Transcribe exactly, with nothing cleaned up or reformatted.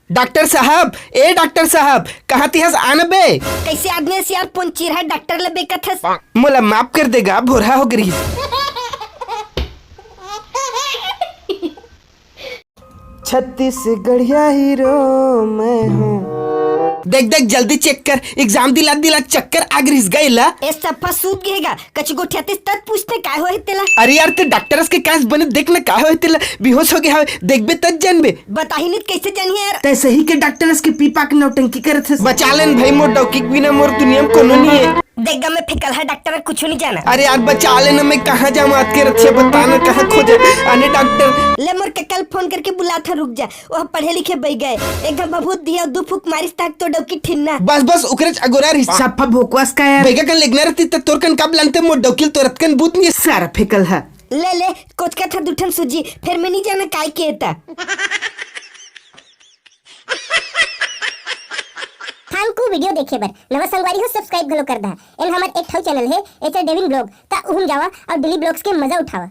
Doctor साहब, ए doctor साहब, कहाँ तिहस आन बे? कैसे आदमी हस यार, पोंचिरहा डॉक्टर ल बेकत हस? मोला माफ कर देगा, भोरहा हो गई। छत्तीसगढ़िया हीरो मैं हूँ। देख देख, जल्दी चेक कर, एग्जाम दिला दिला चक्कर आग रिस गए ला। ए सफा सूत गएगा, कछु गोठियातिस तत पूछते काय होए तेला। अरे यार, ते डॉक्टर के कास बने, देख न काय होए तेला, बेहोश हो गया हवे, देखबे तत जानबे। बताही नहीं कैसे जानिए यार। तै सही के डॉक्टर के पीपा के नौटंकी करत हस। बचा लेन भाई, मोर डौकी के बिना मोर दुनिया में कोनो नहीं है। देख गा मैं फेकलहा डॉक्टर, कुछ नहीं जाना। अरे यार, बचा लेना, मैं कहाँ जाऊँ आज के रथिया, बताना कहाँ खोजा आने डॉक्टर। ले मोर कका ल फोन करके बुलात हँव, रुक जा, ओह पढ़े लिखे बई गए, एक घा भभूत दिया, दू फूक मारिस ताक तो डौकी ठिन्ना। बस बस, ओकरेच अगोरा रिस। सफा भोकवास का यार। बेगा कन लेगना रहती त तोर कन कब लानते, मोर डौकी ल तोर अतकन बूत नहीं सारा फेकलहा। ले ले, कोचका था दुठन सूजी, फेर मैं नहीं जाना काय के एता। Thank you video देखे बर। नवा संगवारी हो, subscribe घलो कर दहा। एन हमर एक ठौ channel हे, एचआर डेविन ब्लॉग, ता उहम जावा और डेली ब्लॉग्स के मजा उठावा।